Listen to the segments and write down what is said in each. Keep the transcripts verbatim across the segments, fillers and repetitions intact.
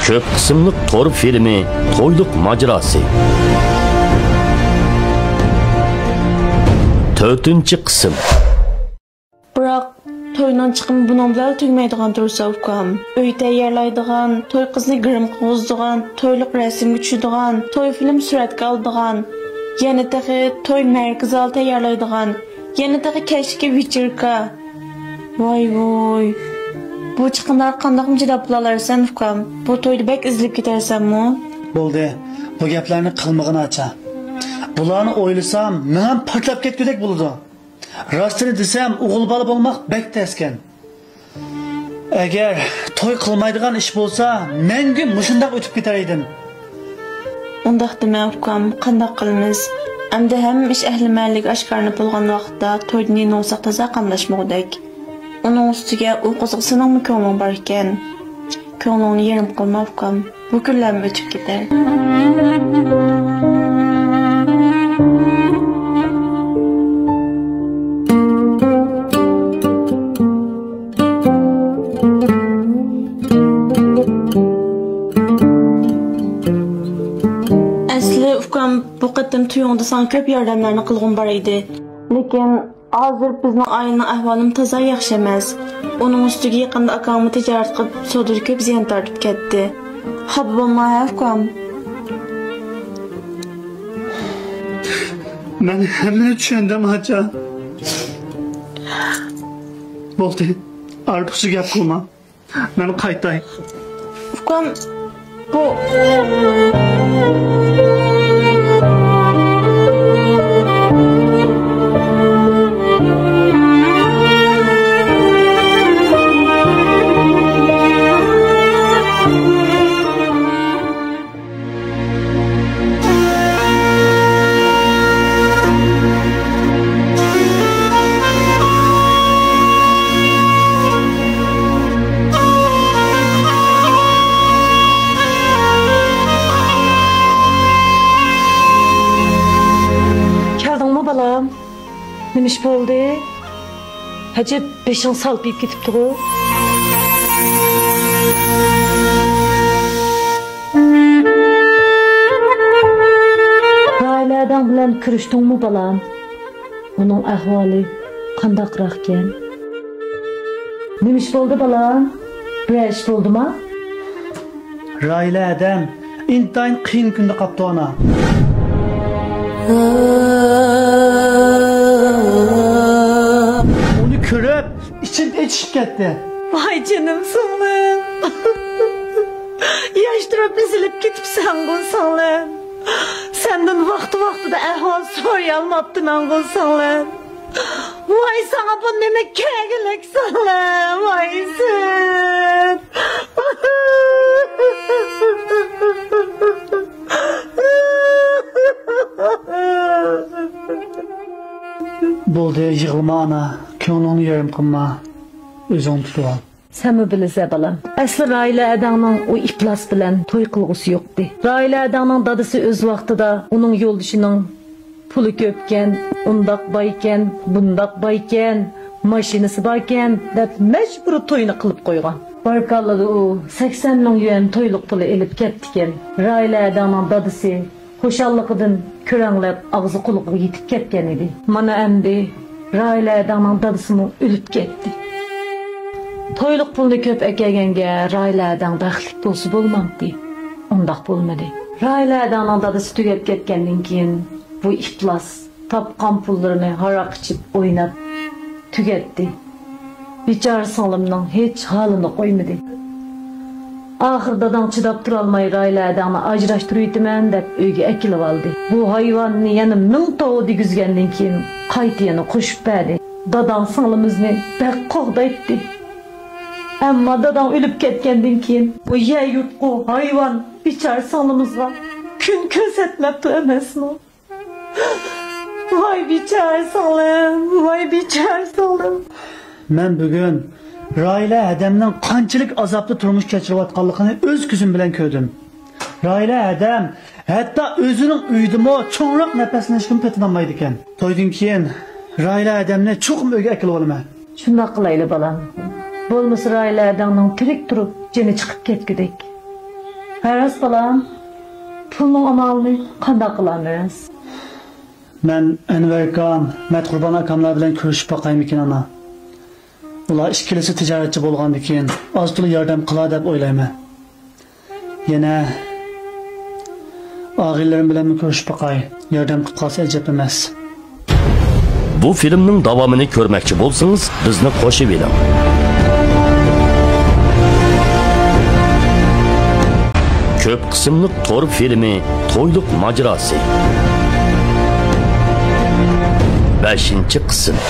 كۆپ قىسىملىق تور فىلىمى تويلۇق ماجىراسى. تۆتىنچى قىسىم. بىراق، توينىڭ چىقىمى بۇنىڭ بىلەن تۈگىمەيدىغان تۇرسا، ئۇكام. ئۆي تەييارلايدىغان، توي قىزنى گىرىم قىلغۇزىدىغان، تويلۇق رەسىمگە چۈشىدىغان، توي فىلىم سۈرەتكە ئالىدىغان، يەنە تېخى توي مەرىكە زالى تەييارلايدىغان، يەنە تېخى كەچلىكى ۋېچېركا. ۋاي ۋوي. بۇ چىقىملارغا قانداقمۇ چىداپ بولالارسەن، ئۇكام؟ بۇ تويدا بەك ئېزىلىپ كېتەرسەنمۇ؟ بولدى، بۇ گەپلەرنى قىلمىغىن، ئاچا. بۇلارنى ئويلىسام، مېڭەم پارتلاپ كەتكۈدەك بولىدۇ. راستىنى دېسەم، ئوغۇل بالا بولماق بەك تەسكەن. ئەگەر توي قىلمايدىغان ئىش بولسا، مەڭگۈ مۇشۇنداق ئۆتۈپ كېتەر ئىدىم. ئۇنداق دېمە، ئۇكام، قانداق قىلىمىز؟ ئەمدى ھەممە ئىش ئەھلى مەھەللىگە ئاشكارىلىنىپ بولغان ۋاقىتتا تويدىن يېنىۋالساق تازا قاملاشمىغۇدەك. ئۇنىڭ ئۈستىگە ئۇ قىزغا سېنىڭمۇ كۆڭلۈڭ باركەن. كۆڭلۈڭنى يېرىم قىلما، ئۇكام. بۇ كۈنلەرمۇ ئۆتۈپ كېتەر. ئەسلى، ئۇكام، بۇ قېتىم تويۇڭدا ساڭا كۆپ ياردەملەرنى قىلغۇم بار ئىدى. لېكىن ھازىر بىزنىڭ ئائىلىنىڭ ئەھۋالىمۇ تازا ياخشى ئەمەس. ئۇنىڭ ئۈستىگە يېقىندا ئاكاڭمۇ تىجارەت قىلىپ، سودىدا كۆپ زىيان تارتىپ كەتتى. خاپا بولما ھە، ئۇكام. مەن ھەممىنى چۈشەندىم، ئاچا. بولدى، ئارتۇقچە گەپ قىلما. مەن قايتاي. ئۇكام، بۇ. كەلدىڭمۇ، بالام؟ نېمە ئىش بولدى؟ ئەجەب بېشىڭ سالپىيىپ كېتىپتىغۇ؟ راھىلە ھەدەڭ بىلەن كۆرۈشتۈڭمۇ، بالام؟ ئۇنىڭ ئەھۋالى قانداقراقكەن؟ نېمە ئىش بولدى، بالام؟ بىرەر ئىش بولدىما؟ راھىلە ھەدەم ئىنتايىن قىيىن كۈندە قاپتۇ، ئانا. ئۇنى كۆرۈپ، ئىچىم ئېچىشىپ كەتتى. ۋاي جېنىم سىڭلىم. ياش تۇرۇپ ئېزىلىپ كېتىپسەنغۇ سىڭلىم. سەندىن ۋاقتى-ۋاقتىدا ئەھۋال سورىيالماپتىمەنغۇ سىڭلىم. ۋاي ساڭا بۇ نېمە كەگۈلۈك سىڭلىم، ۋاي سەن. بولدى، يىغلىما ئانا، كۆڭلۈڭنى يېرىم قىلما، ئۆزۈڭنى تۇتۇۋال. سەنمۇ بىلىسەن، بالام. ئەسلى راھىلە ھەدەڭنىڭ ئۇ ئىپلاس بىلەن توي قىلغۇسى يوقتى. راھىلە ھەدەڭنىڭ دادىسى ئۆز ۋاقتىدا ئۇنىڭ يولدىشىنىڭ پۇلى كۆپكەن، ئۇنداق بايكەن، بۇنداق بايكەن، ماشىنىسى باركەن، دەپ مەجبۇرىي توينى قىلىپ قويغان. باركاللىدا ئۇ سەكسەن مىڭ يۈەن تويلۇق پۇلى ئېلىپ كەپتىكەن. راھىلە ھەدەڭنىڭ دادىسى خۇشاللىقىدىن كۆرەڭلەپ ئاغزى قۇلىقىغا يېتىپ كەتكەن ئىدى. مانا ئەمدى راھىلە ھەدەڭنىڭ دادىسىمۇ ئۆلۈپ كەتتى. تويلۇق پۇلنى كۆپ ئەكەلگەنگە راھىلە ھەدەڭ بەختلىك بولسا بولمامتى؟ ئۇنداق بولمىدى. راھىلە ھەدەڭنىڭ دادىسى تۈگەپ كەتكەندىن كېيىن بۇ ئىپلاس تاپقان پۇللىرىنى ھاراق ئىچىپ ئويناپ تۈگەتتى. بىچارە سىڭلىمنىڭ ھېچ ھالىنى قويمىدى. ئاخىر داداڭ چىداپ تۇرالماي راھىلە ھەدەڭنى ئاجراشتۇرۇۋېتىمەن دەپ ئۆيگە ئەكېلىۋالدى. بۇ ھايۋاننى يەنە مىڭ تاۋا دېگۈزگەندىن كېيىن قايتا يەنە قوشۇپ بەردى. داداڭ سىڭلىمىزنى بەك قوغدايتتى. ئەمما داداڭ ئۆلۈپ كەتكەندىن كېيىن بۇ يەر يۇرتقۇ ھايۋان بىچارە سىڭلىمىزغا كۈن كۆرسەتمەپتۇ ئەمەسمۇ؟ ۋاي بىچارە سىڭلىم، ۋاي بىچارە سىڭلىم. مەن بۈگۈن راھىلە ھەدەمنىڭ قانچىلىك ئازابتا تۇرمۇش كەچۈرۈۋاتقانلىقىنى ئۆز كۆزۈم بىلەن كۆردۈم. راھىلە ھەدەم ھەتتا ئۆزىنىڭ ئۆيىدىمۇ چوڭراق نەپەسلىنىشكىمۇ پېتىنالمايدىكەن. تويدىن كېيىن راھىلە ھەدەمنى چوقۇم ئۆيگە ئەكېلىۋالىمەن. شۇنداق قىلايلى، بالام. بولمىسا راھىلە ھەدەڭنىڭ تىرىك تۇرۇپ جېنى چىقىپ كەتكۈدەك. پەرۋاز بالام، پۇلنىڭ ئامالىنى قانداق قىلامىز؟ مەن ئەنۋەر ئاكام، مەتقۇربان ئاكاملار بىلەن كۆرۈشۈپ باقايمىكىن، ئانا؟ ئۇلار ئىككىلىسى تىجارەتچى بولغاندىكىن، ئاز-تولا ياردەم قىلار دەپ ئويلايمەن. يەنە ئاغىنىلىرىم بىلەنمۇ كۆرۈشۈپ باقاي، ياردەم قىلىپ قالسا ئەجەب ئەمەس. بۇ فىلىمنىڭ داۋامىنى كۆرمەكچى بولسىڭىز، بىزنى قوشۇۋېلىڭ. كۆپ قىسىملىق تور فىلىمى تويلۇق ماجىراسى. بەشىنچى قىسىم.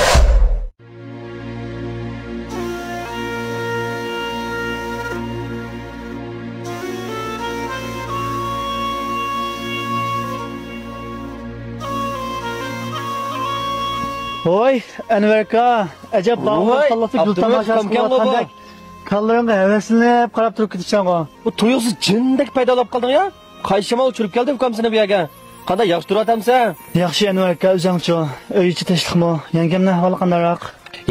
ۋوي، ئەنۋەر ئاكا، ئەجەب باغلىق ۋوي، تاللىسا گۈل ئابدۇرېھىم تاماشاسى ئۇكامكەنغۇ بۇ. قىلىۋاتقاندەك، كاللىرىڭغا ھەۋەسلىنىپ قاراپ تۇرۇپ كېتىشەڭغۇ. بۇ تۇيۇقسىز جىندەك پەيدا بولۇپ قالدىڭ يا. قايسى شامال ئۇچۇرۇپ كەلدى ئۇكام سېنى بۇ يەرگە؟ قانداق، ياخشى تۇرۇۋاتامسەن؟ ياخشى ئەنۋەر ئاكا، ئۆزۈڭچۇ؟ ئۆي ئىچى تىنچلىقمۇ؟ يەڭگەمنىڭ ئەھۋالى قانداقراق؟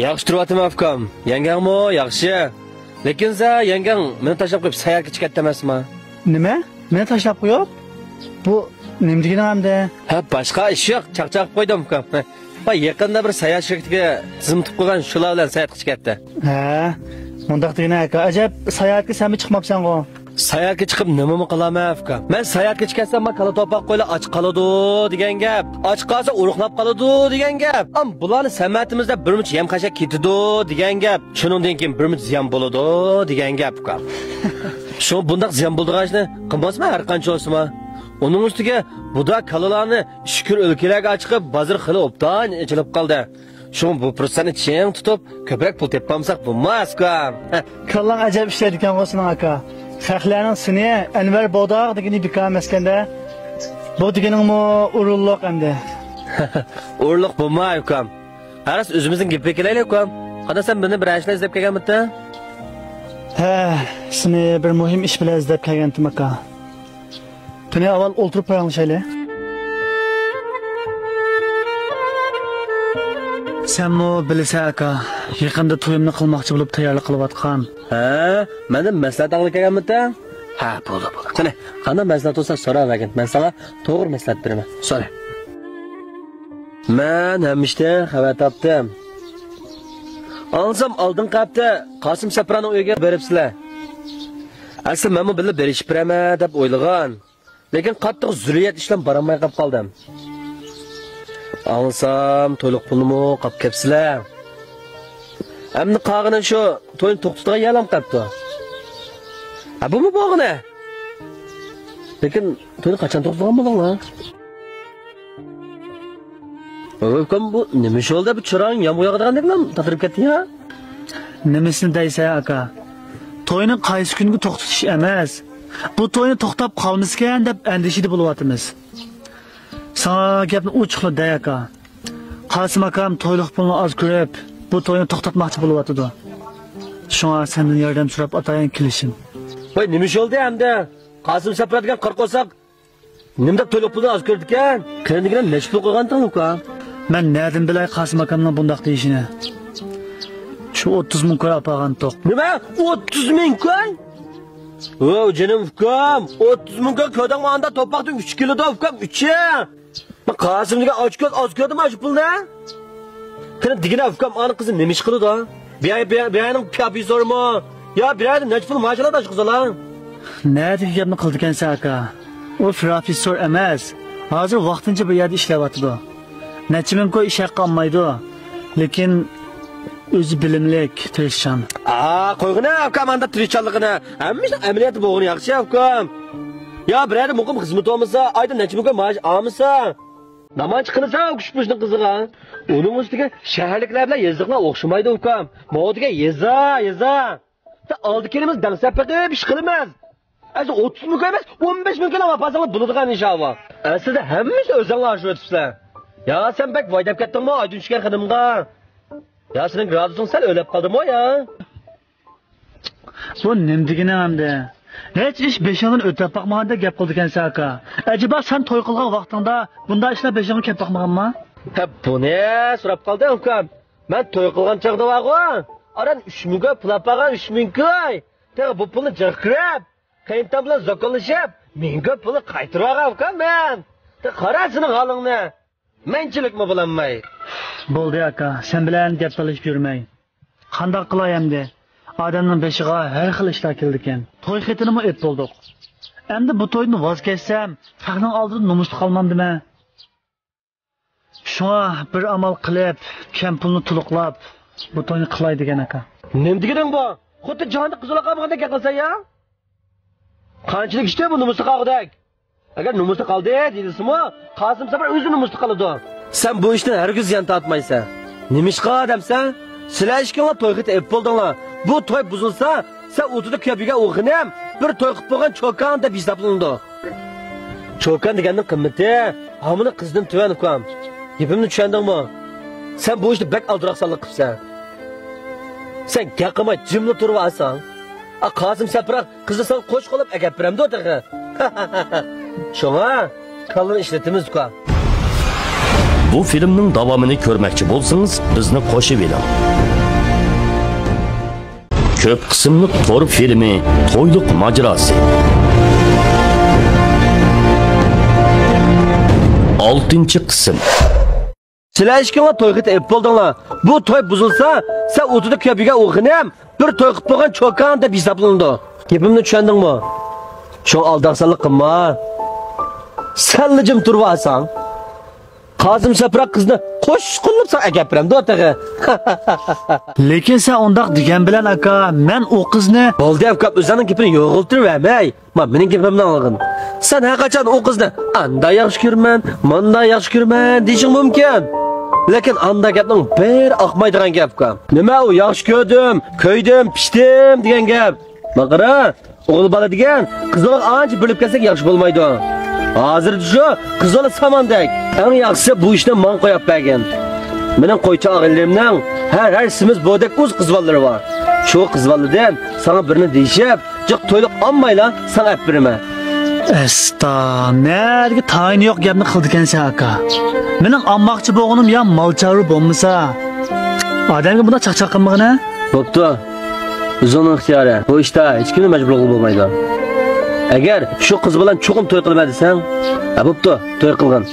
ياخشى تۇرۇۋاتىمەن ئۇكام. يەڭگەڭمۇ ياخشى. لېكىن سەن يەڭگەڭ مېنى تاشلاپ قويۇپ ساياھەتكە چىقىپ كەتتى ئەمەسما؟ نېمە؟ مېنى تاشلاپ قويۇپ؟ بۇ نېمە دېگىنىڭ ئەمدى؟ ھە، باشقا ئىش يوق، چاقچاق قىلىپ قويدۇم ئۇكام. ۋاي، يېقىندا بىر ساياھەت شىركىتىگە تىزىم تۇتۇپ قويغان، شۇلار بىلەن ساياھەتكە چىقىپ كەتتى. ھە، مۇنداق دېگىنە ئاكا، ئەجەب ساياھەتكە سەنمۇ چىقماپسەنغۇ؟ ساياھەتكە چىقىپ نېمىمۇ قىلامەن ئۇكا؟ مەن ساياھەتكە چىقىپ كەتسەم، ما كالا توپاق قويلار ئاچ قالىدۇ دېگەن گەپ. ئاچ قالسا ئۇرۇقلاپ قالىدۇ دېگەن گەپ. ئەم بۇلارنى سەنئىتىمىزدە بىرمۇنچە يەم خەشەك كېتىدۇ دېگەن گەپ. شۇنىڭدىن كېيىن بىرمۇنچە زىيان بولىدۇ دېگەن گەپ ئۇكا. شۇ بۇنداق زىيان بولىدىغان ئىشنى قىلماسمەن ھەر قانچە بولسىمۇ. ئۇنىڭ ئۈستىگە بۇدا كالىلارنى ئىچكىرى ئۆلكىلەرگە ئاچىقىپ، بازىرى خېلى ئوبدان ئېچىلىپ قالدى. شۇڭا بۇ پۇرسەتنى چىڭ تۇتۇپ، كۆپرەك پۇل تېپىپالمىساق بولماس ئۇكام. كاللاڭ ئەجەب ئىشلەيدىكەنغۇ سېنىڭ ئاكا. خەقلەرنىڭ سېنى ئەنۋەر بوغداق دېگىنى بىكار ئەمەسكەندە. بۇ دېگىنىڭمۇ ئورۇنلۇق ئەمدى. ئورۇنلۇق بولماي ئۇكام. ھە، راست ئۆزىمىزنىڭ گېپىگە كېلەيلى ئۇكام. قانداق، سەن مېنى بىر ئىش بىلەن ئىزدەپ كەلگەنمىدىڭ؟ ھە، سېنى بىر مۇھىم ئىش بىلەن ئىزدەپ كەلگەنتىم ئاكا. قېنى، ئاۋۋال ئولتۇرۇپ پاراڭلىشايلى. سەنمۇ بىلىسەن ئاكا، يېقىندا تويۇمنى قىلماقچى بولۇپ تەييارلىق قىلىۋاتقان. ھە، مەندىن مەسلىھەت ئاڭلاپ كەلگەنمىدىڭ؟ ھە، بولدى، بولدى. قېنى، قانداق مەسلىھەت بولسا سوراۋەرگىن، مەن ساڭا توغرا مەسلىھەت بېرىمەن. سورا. مەن ھەممە ئىشتىن خەۋەر تاپتىم. ئاڭلىسام، ئالدىنقى ھەپتە قاسىم سەپرانىڭ ئۆيىگە بېرىپسىلەر. ئەسلى مەنمۇ بىللە بېرىشىپ بېرەرمەن دەپ ئويلىغان. لېكىن قاتتىق زۆرۈرىيەت ئىش بىلەن بارالماي قاپ قالدىم. ئاڭلىسام، تويلۇق پۇلنىمۇ قاپ كەپسىلەر. ئەمدى قالغىنى شۇ توينى توختىتىدىغان يەرلەرمۇ قاپتۇ. ھە، بۇمۇ بولغىنى. لېكىن توينى قاچان توختىتىدىغان بولدۇڭلار؟ ۋوي ئۇكام، بۇ نېمە ئىش بولدى؟ بۇ چىرايىڭ يامغۇر ياغىدىغاندەكلا تاتىرىپ كەتتى يا. نېمىسىنى دەيسەن ئاكا؟ توينى قايسى كۈنگە توختىتىش ئەمەس، بۇ توينى توختاپ قالمىسىكەن دەپ ئەندىشىدە بولۇۋاتىمىز. ساڭا گەپنى ئوچۇقلا دەي ئاكا. قاسىم ئاكام تويلۇق پۇلنى ئاز كۆرۈپ، بۇ توينى توختاتماقچى بولۇۋاتىدۇ. شۇڭا سەندىن ياردەم سوراپ ئاتايىن كېلىشىم. ۋاي، نېمە ئىش بولدى ئەمدى؟ قاسىم سەپرا دېگەن قارا قورساق نېمىدەپ تويلۇق پۇلنى ئاز كۆرىدىكەن؟ قېرىندىكىنى نەچچە پۇل قىلغانتىڭ ئۇكا؟ مەن نەدىن بىلەي قاسىم ئاكامنىڭ بۇنداق دېيىشىنى؟ شۇ ئوتتۇز مىڭ كوي ئاپارغانتۇق. نېمە؟ ئوتتۇز مىڭ كوي؟ ۋاي جېنىم ئۇكام، ئوتتۇز مىڭ كوي كۆردۈڭمۇ، ئاندا توپاقتىن ئۈچ كېلىدۇ ئۇكام، ئۈچى. ما قاسىم دېگەن ئاچكۆز ئاز كۆردىمۇ شۇ پۇلنى؟ قېنى دېگىنە ئۇكام، ئانا قىزى نېمە ئىش قىلىدۇ؟ بىيا، بىيا، بىيانىڭ پىيا پىيسورمۇ؟ يا بىرەردە نەچچە پۇل ماجىرادا شۇ قىزلار؟ نەدىكى گەپنى قىلىدىكەنسەن ئاكا؟ ئۇ پروفېسسور ئەمەس، ھازىر ۋاقتىنچە بىر يەردە ئىشلەۋاتىدۇ. نەچچە مىڭ كوي ئىش ھەققى ئالمايدۇ. لېكىن ئۆزى بىلىملىك، تىرىشچان. ئا، قويغىنە ئاكام ئاندا تىرىشچانلىقىنى. ھەممە ئىشنىڭ ئەمەلىيەتتە بولغىنى ياخشى ئاكام. يا بىرەردە مۇقىم خىزمىتى بولمىسا، ئايدا نەچچە مىڭ كوي مائاش ئالمىسا، نامايىش قىلىسەن ئۇ كۈچ-پۇشنىڭ قىزىغا. ئۇنىڭ ئۈستىگە شەھەرلىكلەر بىلەن يېزىلىقلار ئوخشىمايدۇ ئۇكام. ماۋۇ دېگەن يېزا، يېزا. ئالدى كېلىمىز دەڭسەپ بېقىپ ئىش قىلىمىز. ئەسلى ئوتتۇز مىڭ كوي ئەمەس، ئون بەش مىڭ كويلام ئاپارساڭلار بولىدىغان ئىش ئاۋۇ. ئەسلىدە ھەممىسى ئۆزۈڭلار ئاشۇرۇۋېتىپسىلەر. يا سەن بەك ۋاي دەپ كەتتىڭمۇ ئايدىن چۈشكەن خېنىمغا؟ يا سېنىڭ گرادۇسۇڭ سەل ئۆرلەپ قالدىمۇ يا؟ بۇ نېمە دېگىنىڭ ئەمدى؟ ھېچ ئىش بېشىڭدىن ئۆتۈپ باقمىغاندەك گەپ قىلىدىكەنسەن ئاكا. ئەجەبا سەن توي قىلغان ۋاقتىڭدا بۇنداق ئىشلار بېشىڭغا كەپ باقمىغانما؟ ھە، بۇنى سوراپ قالدىڭ ئۇكام. مەن توي قىلغان چاغدا بارغۇ، ئاران ئۈچ مىڭ كوي پۇل ئاپارغان، ئۈچ مىڭ كوي. تېخى بۇ پۇلنى جىق كۆرۈپ، قېيىنتام بىلەن زوكۇنلىشىپ، مىڭ كۆپ پۇلنى قايتۇرۇۋالغان ئۇكام مەن. قارا سېنىڭ ھالىڭنى. مەنچىلىكمۇ بولالماي. بولدى ئاكا، سەن بىلەن گەپ تالىشىپ يۈرمەي. قانداق قىلاي ئەمدى؟ ئادەمنىڭ بېشىغا ھەر خىل ئىشلار كېلىدىكەن. توي خېتىنىمۇ ئېلىپ بولدۇق. ئەمدى بۇ تويدىن ۋاز كەچسەم، خەقنىڭ ئالدىدا نومۇسلۇق قالمامدىمەن؟ شۇڭا بىر ئامال قىلىپ، كەم پۇلنى تولۇقلاپ، بۇ توينى قىلاي دېگەن ئاكا. نېمە دېگىنىڭ بۇ؟ خۇددى جاھاندا قىز ئۇلاققا بولغاندەك گەپ قىلسەن يا. قانچىلىك ئىشتى بۇ نومۇسلۇق قالغۇدەك؟ ئەگەر نومۇسلۇق قالدى دېيىلسىمۇ، قاسىم سەپەر ئۆزى نومۇسلۇق قالىدۇ. سەن بۇ ئىشتىن ھەرگىز زىيان تارتمايسەن. نېمىشقا دەمسەن؟ سىلەر ئىككىڭلار توي خېتى ئېلىپ بولدۇڭلار. بۇ توي بۇزۇلسا، سەن ئوتىدا كۆيۈپ يۈرگەن ئۇ غېنىم بىر توي قىلىپ بولغان چوكان دەپ ھېسابلىنىدۇ. چوكان دېگەننىڭ قىممىتى ھامىلە قىزدىن تۆۋەن، ئۇكام. گېپىمنى چۈشەندىڭمۇ؟ سەن بۇ ئىشتا بەك ئالدىراقسانلىق قىپسەن. سەن گەپ قىلماي جىملا تۇرۇۋالساڭ، ئا، قاسىم سەپراق قىزنى ساڭا قوش قوللاپ ئەكەپ بېرەمدۇ تېخى؟ شۇڭا كاللىنى ئىشلىتىمىز، ئۇكام. بۇ فىلىمنىڭ داۋامىنى كۆرمەكچى بولسىڭىز، بىزنى قوشۇۋېلىڭ. كۆپ قىسىملىق تور فىلىمى تويلۇق ماجىراسى. ئالتىنچى قىسىم. سىلەر ئىككىڭلار توي خېتى ئېلىپ بولدۇڭلار. بۇ توي بۇزۇلسا، سەن ئوتىدا كۆيۈپ يۈرگەن ئۇ غېنىم بىر توي قىلىپ بولغان چوكان دەپ ھېسابلىنىدۇ. گېپىمنى چۈشەندىڭمۇ؟ شۇڭا ئالداقسانلىق قىلما. سەنلا جىم تۇرۇۋالساڭ، قاسىم سەپراق قىزنى قوش قوللاپ ساڭا ئەكەپ بېرەمدۇ تېخى؟ لېكىن سەن ئۇنداق دېگەن بىلەن، ئاكا، مەن ئۇ قىزنى. بولدى، ئۇكام، ئۆزۈڭنىڭ گېپىنى يوغىلىتىۋەرمەي. ما، مېنىڭ گېپىمنى ئاڭلىغىن. سەن ھەر قاچان ئۇ قىزنى ئاندا ياخشى كۆرىمەن، ماندا ياخشى كۆرىمەن دېيىشىڭ مۇمكىن. لېكىن ئاندا گەپنىڭ بىر ئاقمايدىغان گەپ، ئۇكام. نېمە ئۇ ياخشى كۆردۈم، كۆيدۈم، پىشتىم دېگەن گەپ؟ ما قارا، ئوغۇل بالا دېگەن قىز بالىغا ئانچە بېرىلىپ كەتسەك ياخشى بولمايدۇ. ھازىردا شۇ قىز بالا ساماندەك. ئەڭ ياخشىسى بۇ ئىشنى ماڭا قويۇپ بەرگىن. مېنىڭ قويچاق ئاغىنىلىرىمنىڭ ھەر، ھەر سېمىز بوۋىدەك ئۇز قىز بالىلىرى بار. شۇ قىز بالىدىن ساڭا بىرنى دېيىشىپ، جىق تويلۇق ئالمايلا ساڭا ئەپ بېرىمەن. ئەستا، نەدىكى تايىنى يوق گەپنى قىلىدىكەنسەن، ئاكا. مېنىڭ ئالماقچى بولغىنىم يا مال چارۋا بولمىسا، ئادەمگە بۇنداق چاقچاق قىلمىغىنە. بوپتۇ. ئۆزۈڭنىڭ ئىختىيارى. بۇ ئىشتا ھېچكىمنى مەجبۇر قىلغىلى بولمايدۇ. ئەگەر شۇ قىز بىلەن چوقۇم توي قىلىمەن دېسەڭ، ھە، بوپتۇ، توي قىلغىن.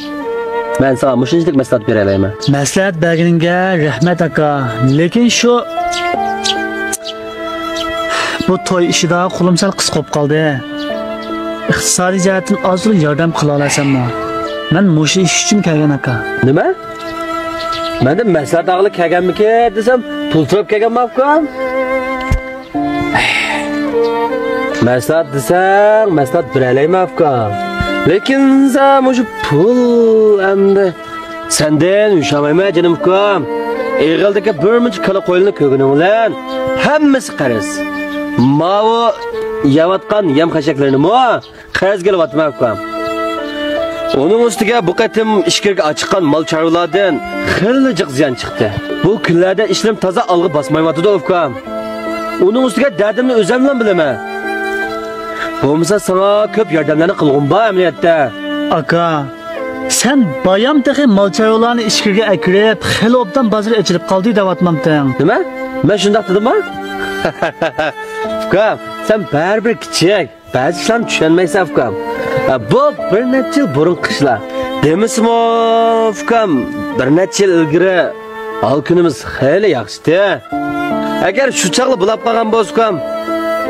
مەن ساڭا مۇشۇنچىلىك مەسلىھەت بېرەلەيمەن. مەسلىھەت بەرگىنىڭگە رەھمەت، ئاكا. لېكىن شۇ، بۇ توي ئىشىدا قولۇم سەل قىسقا بولۇپ قالدى. ئىقتىسادىي جەھەتتىن ئازلا ياردەم قىلالىساممۇ؟ مەن مۇشۇ ئىش ئۈچۈن كەلگەن، ئاكا. نېمە؟ مەندىن مەسلىھەت ئالغىلى كەلگەنمىكىن دېسەم، پۇل سوراپ كەلگەنمۇ ئۇكام؟ مەسلىھەت دېسەڭ، مەسلىھەت بېرەلەيمەن ئۇكام. لېكىن سەن مۇشۇ پۇل ئەمدى سەندىن يوشالمايمەن جېنىم ئۇكام. ئېغىلدىكى بىر مۇنچە كالا قويلىنى كۆرگىنىڭ بىلەن ھەممىسى قەرز. ماۋۇ يەۋاتقان يەم خەشەكلىرىنىمۇ قەرزگە ئېلىۋاتىمەن ئۇكام. ئۇنىڭ ئۈستىگە بۇ قېتىم ئىچكىرىگە ئاچىققان مال چارۋىلاردىن خېلى جىق زىيان چىقتى. بۇ كۈنلەردە ئىشلىرىم تازا ئالغا باسمايۋاتىدۇ ئۇكام. ئۇنىڭ ئۈستىگە دەردىمنى ئۆزۈملا بىلىمەن. بولمىسا ساڭا كۆپ ياردەملەرنى قىلغۇم بار ئەمەلىيەتتە. ئاكا، سەن بايام تېخى مال چارۋىلارنى ئىچكىرىگە ئەكىرىپ، خېلى ئوبدان بازىرى ئېچىلىپ قالدى دەۋاتمامتىڭ؟ نېمە؟ مەن شۇنداق دېدىمما؟ ئۇكام، سەن بەرىبىر كىچىك. بەزى ئىشلارنى چۈشەنمەيسەن، ئۇكام. ئە، بۇ بىر نەچچە يىل بۇرۇنقى ئىشلار. دېمىسىمۇ، ئۇكام، بىر نەچچە يىل ئىلگىرى ھال-كۈنىمىز خېلى ياخشىتى. ئەگەر شۇ چاغلا بولاپ قالغان بولسا، ئۇكام،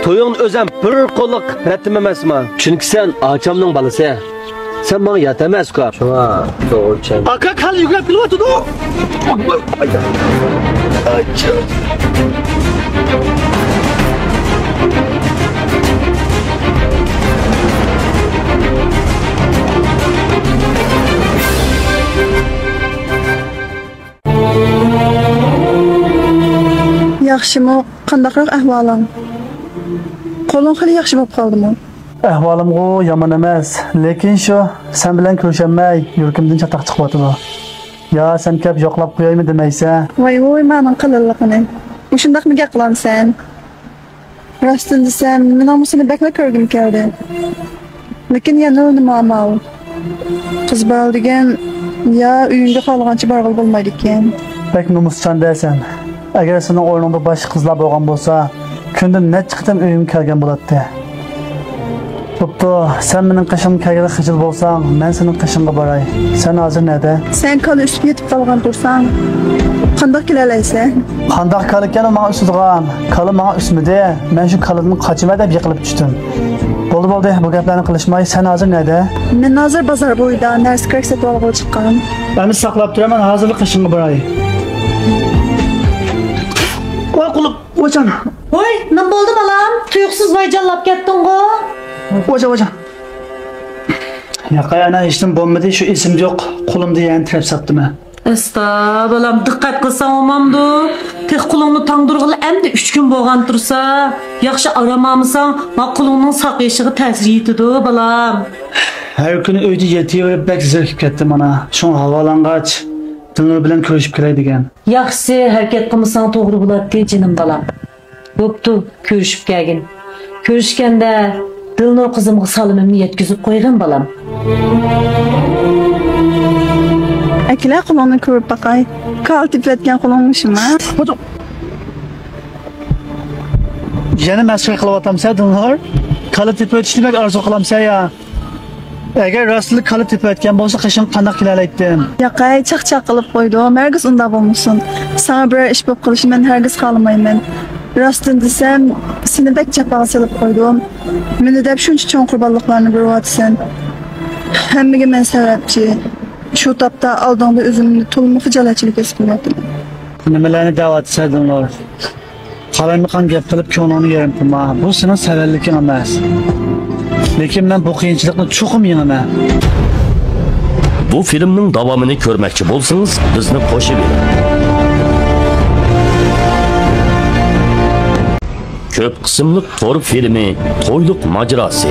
تويۇڭنى ئۆزۈم بىر قوللۇق رەتتىم ئەمەسما؟ چۈنكى سەن ئاچامنىڭ بالىسى. سەن ماڭا يات ئەمەس، ئۇكا. شۇڭا توغرا چۈشەن. ئاكا، كاللا يۈكلەپ كېلىۋاتىدۇ. ياخشىمۇ؟ قانداقراق ئەھۋالىڭ؟ قولۇڭ خېلى ياخشى بولۇپ قالدىمۇ؟ ئەھۋالىمغۇ يامان ئەمەس، لېكىن شۇ سەن بىلەن كۆرۈشەلمەي يۈرىكىمدىن چاتاق چىقىۋاتىدۇ. يا سەن كەپ يوقلاپ قويايمۇ دېمەيسەن؟ ۋاي ۋۇي، مانىڭ قىلىلىقىنى. مۇشۇنداقمۇ گەپ قىلامسەن؟ راستىنى دېسەم، مېنىڭمۇ سېنى بەكلا كۆرگۈم كەلدى. لېكىن يەنىلا نېمە ئامال؟ قىز بالا دېگەن يا ئۆيۈڭگە خالىغانچە بارغىلى بولمايدىكەن. بەك نومۇسچان دەسەن. ئەگەر سېنىڭ ئورنۇڭدا باشقا قىزلار بولغان بولسا، كۈندە نەچچە قېتىم ئۆيۈمگە كەلگەن بولاتتى. بوپتۇ، سەن مېنىڭ قېشىمغا كەلگىلى خىجىل بولساڭ، مەن سېنىڭ قېشىڭغا باراي. سەن ھازىر نەدە؟ سەن كالا ئۈسۈپ يېتىپ قالغان تۇرساڭ، قانداق كېلەلەيسەن؟ قانداق كالىكەن ئۇ ماڭا ئۈسىدىغان؟ كالا ماڭا ئۈسمىدى. مەن شۇ كالىدىن قاچىمەن دەپ يىقىلىپ چۈشتۈم. بولدى، بولدى، بۇ گەپلەرنى قىلىشماي، سەن ھازىر نەدە؟ مەن ھازىر بازار بويىدا نەرسە-كېرەك سېتىۋالغىلى چىققان. ئەمدى ساقلاپ تۇرىمەن، ھازىرلا قېشىڭغا باراي. ۋاي قۇلۇپ، ۋايجان! ۋاي، نېمە بولدى بالام؟ تۇيۇقسىز ۋايجانلاپ كەتتىڭغۇ؟ ۋايجان، ۋايجان! ياقەي ئانا، ھېچنېمە بولمىدى، شۇ ئېسىمدە يوق، قولۇمدا يەنە تىرەپ ساپتىمەن. ئەستا، بالام، دىققەت قىلساڭ بولمامدۇ؟ تېخى قولۇڭنى تاڭدۇرغىلى ئەمدى ئۈچ كۈن بولغان تۇرسا. ياخشى ئارام ئالمىساڭ، ما قولۇڭنىڭ ساقىيىشىغا تەسىر يېتىدۇ، بالام. ھەر كۈنى ئۆيدە يېتىۋېرىپ بەك زېرىكىپ كەتتىم ئانا. شۇڭا ھاۋالانغاچ، دىلنۇر بىلەن كۆرۈشۈپ كېلەي دېگەن. ياخشىسى، ھەرىكەت قىلمىساڭ توغرا بولاتتى، جېنىم بالام. بوپتۇ، كۆرۈشۈپ كەلگىن. كۆرۈشكەندە دىلنۇر قىزىمغا سالىمىمنى يەتكۈزۈپ قويغىن، بالام. ئەكېلە، قولۇڭنى كۆرۈپ باقاي. كالا تېپىۋەتكەن قولۇڭ مۇشۇما؟ يەنە مەسخىرە قىلىۋاتامسەن، دىلنۇر؟ كالا تېپىۋېتىشنى بەك ئارزۇ قىلامسەن يا؟ ئەگەر راستلا كالا تېپىۋەتكەن بولسا، قېشىڭغا قانداق كېلەلەيتتىم؟ ياقەي، چاقچاق قىلىپ قويدۇم. ھەرگىز ئۇنداق بولمىسۇن. ساڭا بىرەر ئىش بولۇپ قېلىشىنى مەن ھەرگىز خالىمايمەن. راستىنى دېسەم، سېنى بەك جاپاغا سېلىپ قويدۇم. مېنى دەپ شۇنچە چوڭ قۇربانلىقلارنى بېرىۋاتىسەن. ھەممىگە مەن سەۋەبچى. شۇ تاپتا ئالدىڭدا ئۆزۈمنى تولىمۇ خىجالەتچىلىك ھېس قىلىۋاتىمەن. نېمىلەرنى دەۋاتىسەن، دىلنۇر؟ قالايمىقان گەپ قىلىپ كۆڭلۈڭنى يېرىم قىلما. بۇ سېنىڭ سەۋەنلىكىڭ ئەمەس. لېكىن مەن بۇ قىيىنچىلىقنى چوقۇم يېڭىمەن. بۇ فىلىمنىڭ داۋامىنى كۆرمەكچى بولسىڭىز، بىزنى قوشۇۋېلىڭ. كۆپ قىسىملىق تور فىلىمى تويلۇق ماجىراسى.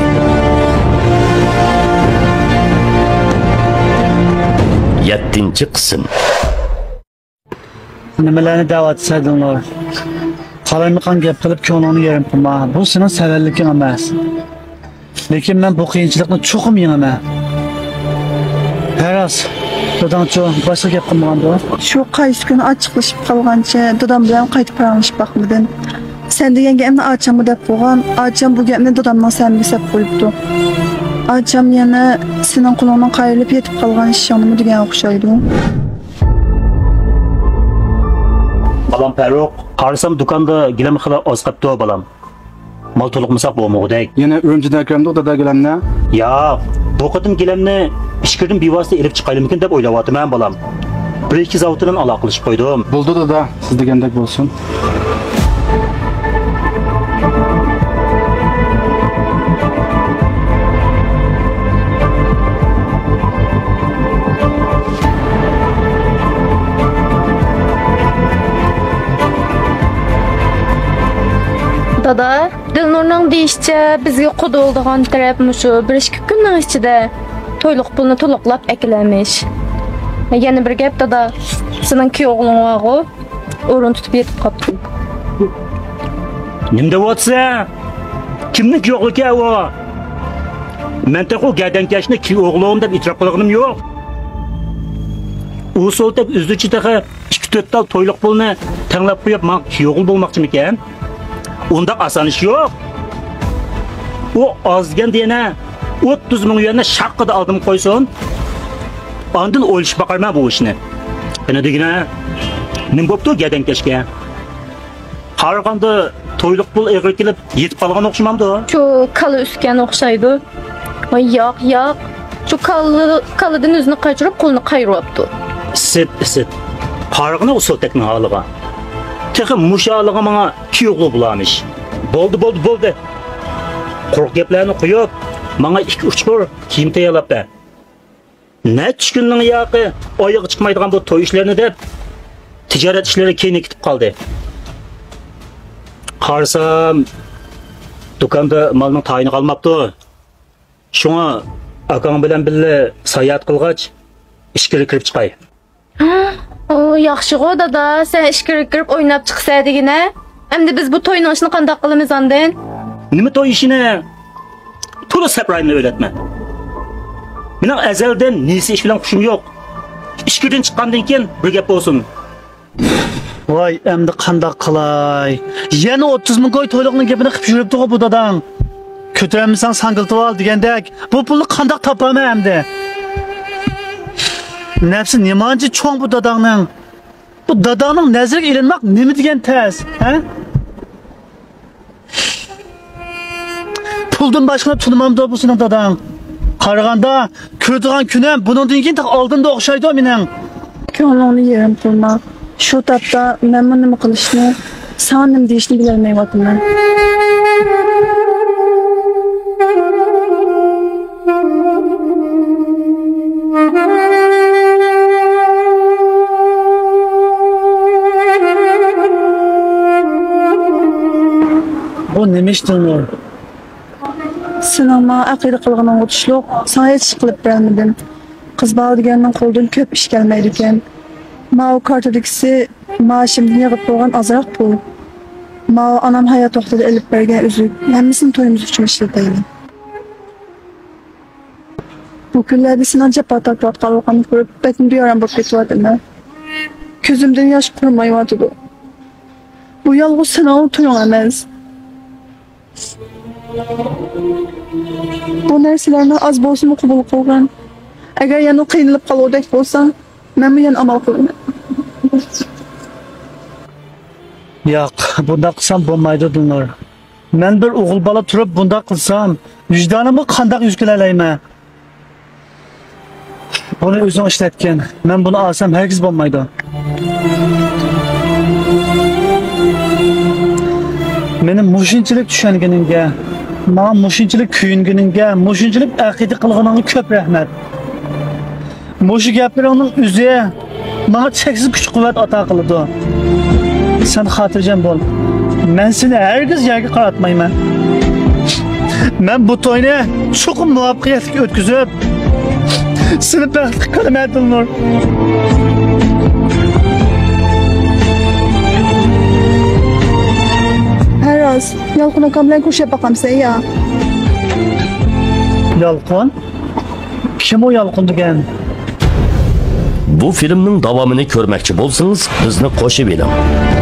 يەتتىنچى قىسىم. نېمىلەرنى دەۋاتىسەن، دىلنۇر؟ قالايمىقان گەپ قىلىپ كۆڭلۈڭنى يېرىم قىلما. بۇ سېنىڭ سەۋەنلىكىڭ ئەمەس. لېكىن مەن بۇ قىيىنچىلىقنى چوقۇم يېڭىمەن. ھە راست، داداڭچۇ باشقا گەپ قىلمىغاندۇ؟ شۇ قايسى كۈنى ئاچچىقلىشىپ قالغانچە دادام بىلەن قايتا پاراڭلىشىپ باقمىدىم. سەن دېگەن گەپنى ئاچامغا دەپ قويغان، ئاچام بۇ گەپنى دادامنىڭ سەمىگە سەپ قويۇپتۇ. ئاچام يەنە سېنىڭ قولۇڭنىڭ قايرىلىپ يېتىپ قالغان ئىشىڭنىمۇ دېگەن ئوخشايدۇ. بالام پەرۇق، قارىسام دۇكاندا گىلەم خېلى ئاز قاپتۇ، بالام. مال تولۇقلىمىساق بولمىغۇدەك. يەنە ئۈرۈمچىدىن ئەكىرەمدۇق دادا گىلەمنى؟ ياق، بۇ قېتىم گىلەمنى ئىچكىرىدىن بىۋاسىتە ئېلىپ چىقايلىمىكىن دەپ ئويلاۋاتىمەن، بالام. بىر ئىككى زاۋۇتى بىلەن ئالاقىلىشىپ قويدۇم. بولدى دادا، سىز دېگەندەك بولسۇن. دادا، دىلنۇرنىڭ دېيىشىچە، بىزگە قۇدا بولىدىغان تەرەپ مۇشۇ بىر ئىككى كۈننىڭ ئىچىدە تويلۇق پۇلنى تولۇقلاپ ئەكېلەرمىش. يەنە بىر گەپ، دادا، سېنىڭ كۈيئوغلۇڭ بارغۇ، ئورۇن تۇتۇپ يېتىپ قاپتۇ. نېمە دەۋاتىسەن؟ كىمنىڭ كۈيئوغلىكەن ئۇ؟ مەن تېخى ئۇ گەدەنكەشنى كۈيئوغلۇم دەپ ئېتىراپ قىلغىنىم يوق. ئۇ سولتەك ئۆزىچە تېخى ئىككى تۆت تال تويلۇق پۇلنى تەڭلەپ قويۇپ، ماڭا كۈيئوغۇل بولماقچىمىكەن؟ ئۇنداق ئاسان ئىش يوق. ئۇ ئاز دېگەندە يەنە ئوتتۇز مىڭ يۈەننى شاققىدە ئالدىمغا قويسۇن. ئاندىن ئويلىشىپ باقارمەن بۇ ئىشنى. قېنى دېگىنە، نېمە بوپتۇ گەدەنكەشكە؟ قارىغاندا تويلۇق پۇل ئېغىر كېلىپ يېتىپ قالغان ئوخشىمامدۇ؟ شۇ كالا ئۈسكەن ئوخشايدۇ. ۋاي ياق، ياق. شۇ كالا، كالىدىن ئۆزىنى قاچۇرۇپ قولىنى قايرىۋاپتۇ. ئىسىت، ئىسىت. قارىغىنە ئۇ سولتەكنىڭ ھالىغا. تېخى مۇشۇ ھالىغا ماڭا كۈيئوغلۇ بولارمىش. بولدى، بولدى، بولدى. قۇرۇق گەپلەرنى قويۇپ، ماڭا ئىككى ئۇچقۇر كىيىم تەييارلاپ بەر. نەچچە كۈننىڭ ياقى ئايىغى چىقمايدىغان بۇ توي ئىشلىرىنى دەپ، تىجارەت ئىشلىرى كەينىگە كېتىپ قالدى. قارىسام، دۇكاندا مالنىڭ تايىنى قالماپتۇ. شۇڭا ئاكاڭ بىلەن بىللە ساياھەت قىلغاچ، ئىچكىرى كىرىپ چىقاي. ئۇ، ياخشىغۇ دادا، سەن ئىچكىرىگە كىرىپ ئويناپ چىقىسەن دېگىنە. ئەمدى بىز بۇ توينىڭ ئىشىنى قانداق قىلىمىز ئاندىن؟ نېمە توي ئىشىنى؟ تولا سەپرايىمنى ئۆيلەتمە. مېنىڭ ئەزەلدىن نېسى ئىش بىلەن خۇشۇم يوق. ئىچكىرىدىن چىققاندىن كېيىن بىر گەپ بولسۇن. ۋاي، ئەمدى قانداق قىلاي؟ يەنە ئوتتۇز مىڭ كوي تويلۇقنىڭ گېپىنى قىلىپ يۈرۈپتىغۇ بۇ داداڭ. كۆتۈرەلمىسەڭ ساڭگىلىتىۋال دېگەندەك، بۇ پۇلنى قانداق تاپارمەن ئەمدى؟ نەپسى نېمانچە چوڭ بۇ داداڭنىڭ؟ بۇ داداڭنىڭ نەزىرىگە ئېلىنماق نېمە دېگەن تەس، ھە؟ پۇلدىن باشقىنى تونۇمامدۇ بۇ سېنىڭ داداڭ؟ قارىغاندا، كۆرىدىغان كۈنۈم بۇنىڭدىن كېيىن تېخى ئالدىندا ئوخشايدۇ مېنىڭ. كۆڭلۈڭنى يېرىم قىلما. شۇ تاپتا مەنمۇ نېمە قىلىشنى، ساڭا نېمە دېيىشنى بىلەلمەيۋاتىمەن. بۇ نېمە ئىش دىلنۇر؟ سېنىڭ ماڭا ئەقىدە قىلغىنىڭغا تۇشلۇق، ساڭا ھېچ ئىش قىلىپ بېرەلمىدىم. قىز بالا دېگەننىڭ قولىدىن كۆپ ئىش كەلمەيدىكەن. ماۋۇ كارتىدىكىسى مائاشىمدىن يىغىپ بولغان ئازراق پۇل. ماۋۇ ئانام ھايات ۋاقتىدا ئېلىپ بەرگەن ئۈزۈك، ھەممىسىنى تويىمىز ئۈچۈن ئىشلىتەيلى. بۇ كۈنلەردە سېنىڭ جاپا تارتىۋاتقانلىقىڭنى كۆرۈپ، بەكمۇ بىئارام بولۇپ كېتىۋاتىمەن. كۆزۈمدىن ياش قۇرۇمايۋاتىدۇ. بۇ يالغۇز سېنىڭلا تويۇڭ ئەمەس. بۇ نەرسىلەرنى ئاز بولسىمۇ قوبۇل قىلغىن. ئەگەر يەنە قىينىلىپ قالغۇدەك بولساڭ، مەنمۇ يەنە ئامال قىلىمەن. ياق، بۇنداق قىلسام بولمايدۇ، دىلنۇر. مەن بىر ئوغۇل بالا تۇرۇپ بۇنداق قىلسام، ۋىجدانىمغا قانداق يۈز كېلەلەيمەن؟ بۇنى ئۆزۈڭ ئىشلەتكىن. مەن بۇنى ئالسام ھەرگىز بولمايدۇ. مېنى مۇشۇنچىلىك چۈشەنگىنىڭگە، ماڭا مۇشۇنچىلىك كۆيۈنگىنىڭگە، مۇشۇنچىلىك ئەقىدە قىلغىنىڭغا كۆپ رەھمەت. مۇشۇ گەپلىرىڭنىڭ ئۆزى ماڭا چەكسىز كۈچ-قۇۋۋەت ئاتا قىلىدۇ. سەن خاتىرجەم بول. مەن سېنى ھەرگىز يەرگە قاراتمايمەن. مەن بۇ توينى چوقۇم مۇۋەپپەقىيەتلىك ئۆتكۈزۈپ، سېنى بەختلىك قىلىمەن، دىلنۇر. ھە راست، يالقۇن ئاكام بىلەن كۆرۈشۈپ باقامسەن يا؟ يالقۇن؟ كىم ئۇ يالقۇن دېگەن؟ بۇ فىلىمنىڭ داۋامىنى كۆرمەكچى بولسىڭىز، بىزنى قوشۇۋېلىڭ.